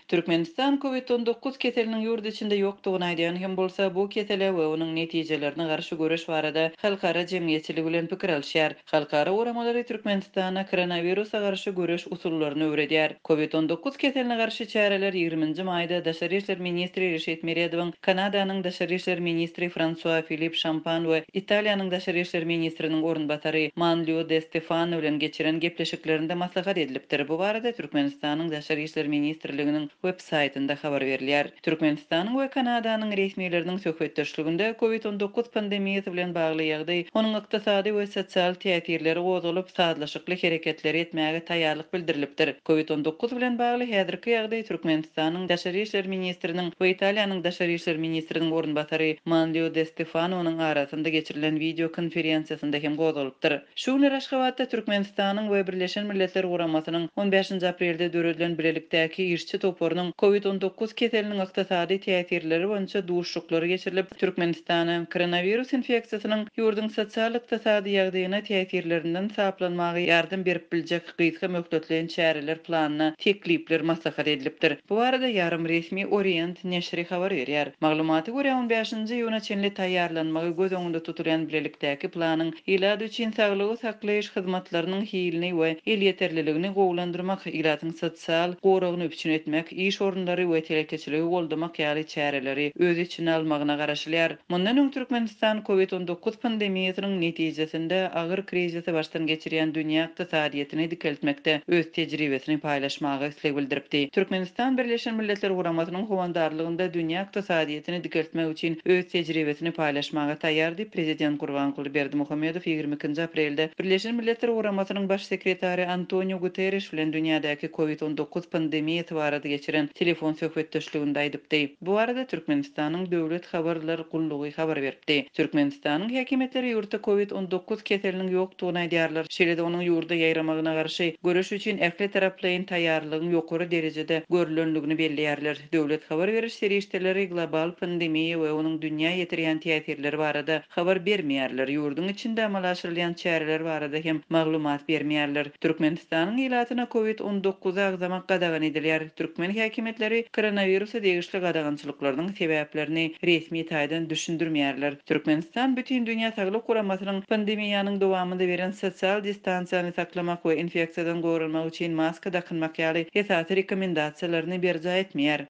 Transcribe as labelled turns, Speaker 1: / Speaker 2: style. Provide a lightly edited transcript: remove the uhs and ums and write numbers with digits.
Speaker 1: Türkmenistan Covid 19 keseliniň ýurt içinde ýokdugyny aýdýan hem bolsa, bu kesele we onuň netijelerine garşy göreş barada halkara jemgyýetçiligi bilen pikir alyşýar. Halkara guramalary Türkmenistana koronawirusa garşy göreş usullaryny öwredýär. Covid 19 keseline garşy çäreler ýigriminji maýda daşary işler ministri Reşit Meredowyň Kanadanyň daşary işler ministri Fransua Filip Şampan we Italiýanyň daşary işler ministriniň orunbasary Manlio De Stefano bilen geçiren gepleşiklerinde maslahat edilipdir. Bu barada Türkmenistanyň Daşary işler ministrliginiň web saýtynda habar berilýär. Türkmenistanyň we Kanadanyň resmileriniň söhbetdeşliginde Covid 19 pandemiýasy bilen bagly ýagdaý, onuň ykdysady we sosial täsirleri gozgalyp, sazlaşykly hereketleri etmäge taýýarlyk bildirilipdir. Covid 19 bilen bagly häzirki ýagdaý Türkmenistanyň Daşary işler ministriniň we Italiýanyň Daşary işler ministriniň orunbasary Manlio De Stefanonyň arasynda geçirilen wideo konferensiýasynda hem gozgalypdyr. Şu günler Aşgabatda Türkmenistanyň we Birleşen Milletler Guramasynyň on bäşinji aprelde döredilen bilelikdäki işçi toparynyň Covid 19 keseliniň ykdysady täsirleri boýunça duşuşyklary geçirilip, Türkmenistana koronawirus infeksiýasynyň ýurduň sosial-ykdysady ýagdaýyna täsirlerinden saplanmaga ýardam berip biljek gysga möhletleýin çäreler planyna teklipler maslahat edilipdir. Bu barada ýarym resmi Orient neşiri habar berýär. Maglumata görä, on bäşinji iýuna çenli taýýarlanmagy göz öňünde tutulýan bilelikdäki planyň ilat üçin saglygy saklaýyş hyzmatlarynyň hilini we elýeterliligini gowulandyrmak, ilatyň sosial goragyny üpjün etmek, iş orunlary we telekeçiligi goldamak ýaly çäreleri öz içine almagyna garaşylýar. Mundan öň Türkmenistan Covid 19 pandemiýasynyň netijesinde agyr krizisi başdan geçirýän dünýä ykdysadyýetini dikeltmekde öz tejribesini paýlaşmaga isleg bildiripdi. Türkmenistan Birleşen Milletler Guramasynyň howandarlygynda dünýä ykdysadyýetini dikeltmek üçin öz tejribesini paýlaşmaga taýýar diýip, prezident Gurbanguly Berdimuhamedow 22-nji aprelde Birleşen Milletler Guramasynyň Baş sekretary Antoniu Guterreş bilen dünýädäki Covid 19 pandemiýasy barada geçiren telefon söhbetdeşliginde aýdypdy. Bu barada Türkmenistanyň Döwlet habarlar gullugy habar beripdi. Türkmenistanyň häkimiýetleri ýurtda Covid 19 keseliniň ýokdugyny aýdýarlar, şeýle-de onuň ýurda ýaýramagyna garşy göreş üçin ähli taraplaýyn taýýarlygyň ýokary derejede görlendigini belleýärler. Döwlet habar beriş serişdeleri global pandemiýa we onuň dünýä ýetirýän täsirleri barada habar bermeýärler, ýurduň içinde amala aşyrylýan çäreler barada hem maglumat bermeýärler. Türkmenistanyň ilatyna Covid 19 agzamak gadagan edilýär. Türkmen häkimiýetleri koronawirusa degişli gadagançylyklarynyň sebäplerini resmi taýdan düşündirmeýärler. Türkmenistan Bütindünýä Saglyk Guramasynyň pandemiýanyň dowamynda beren sosial distansiýany saklamak we infeksiýadan goranmak üçin maska dakynmak ýaly esasy rekomendasiýalaryny berjaý etmeýär.